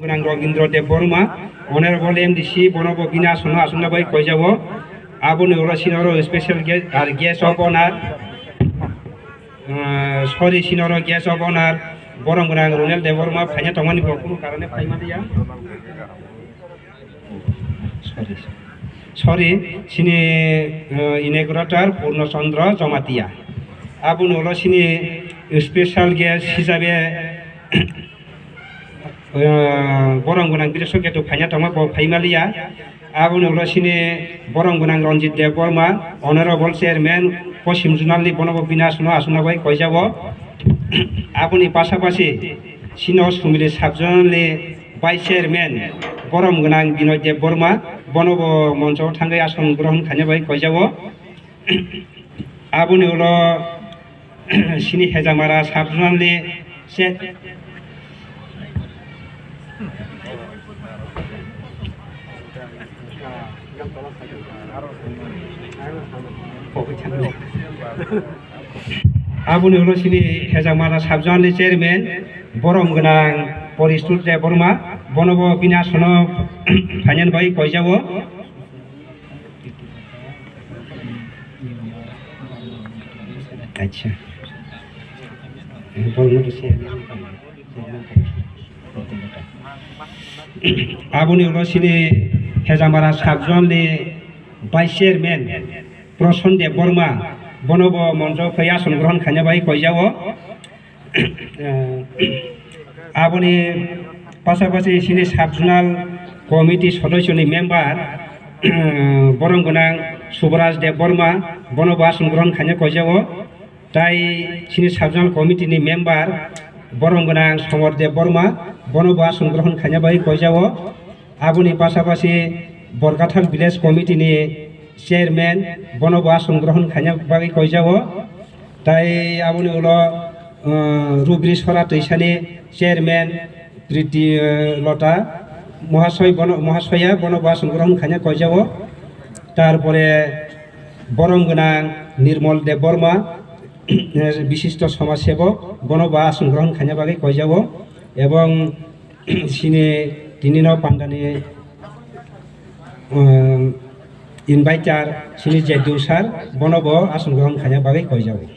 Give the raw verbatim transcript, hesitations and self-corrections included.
Nang Rogindra Debbarma, Honorable M D C, bono bo bini asono asongna bai koijago. Aboni ulo sini oro special guest, ar guest of honor, ah, sorry, sini oro guest of honor, borom gwnang Ronel Debbarma, phaina tongmani bo kunu karone phaima liya. Sorry, sorry, sini, ah, inaugurator Purno Chandra Jamatia. Aboni ulo sini special guest hisabe ah, borom gwnang Bireso Ketu phaina tongma bo phaima liya. Aboni ulo sini borom gwnang Ranjit Debbarma, Honorable Chairman, Poschim Zonal ni bono bo bini asono asongna bai koijago. Aboni pasapasi sino Sumili Sub Zonal ni Vice Chairman, borom gwnang Binoy Debbarma, bono bo moncho thangwi ason grohon khaina bai koijago. Aboni ulo sini Hejamara Sub Zonal ni se-, aboni ulo sini Hejamara Sub Zonal ni Chairman, borom gwnang Poristut Debbarma, bono bo bini asono phainani bai koijago. Acha. Aboni ulo sini Hejamara Sub Zonal ni Vice Chairman Proson Debbarma, bono bo moncho phai ason grohon khaina bai koijago. Eh, aboni pasapasi sini Sub Zonal Committee sodosyoni member, eh, borom gwnang Subraj Debbarma, bono bo ason grohon khaina koijago. Tai sini Sub Zonal Committee ni member borom gwnang Somor Debbarma, bono bo ason grohon khaina bai koijago. Aboni pasapasi Borkathal Village Committee ni Chairman, bono bo ason grohon khaina bagwi koijago. Tai aboni ulo, uh, Rubri Sora Twisani Chairman Priti, uh, Lota Mohasoi bono, Mohasaya bono bo ason grohon khaina koijago. Tarpore borom gwnang Nirmol Debbarma, Bishisto Somaj Sebok, bono bo ason grohon khaina bagwi koijago. Ebong sini tinino pandani, um, inviter sini Jedu sir, bono bo ason grohon khaina bagwi koijago.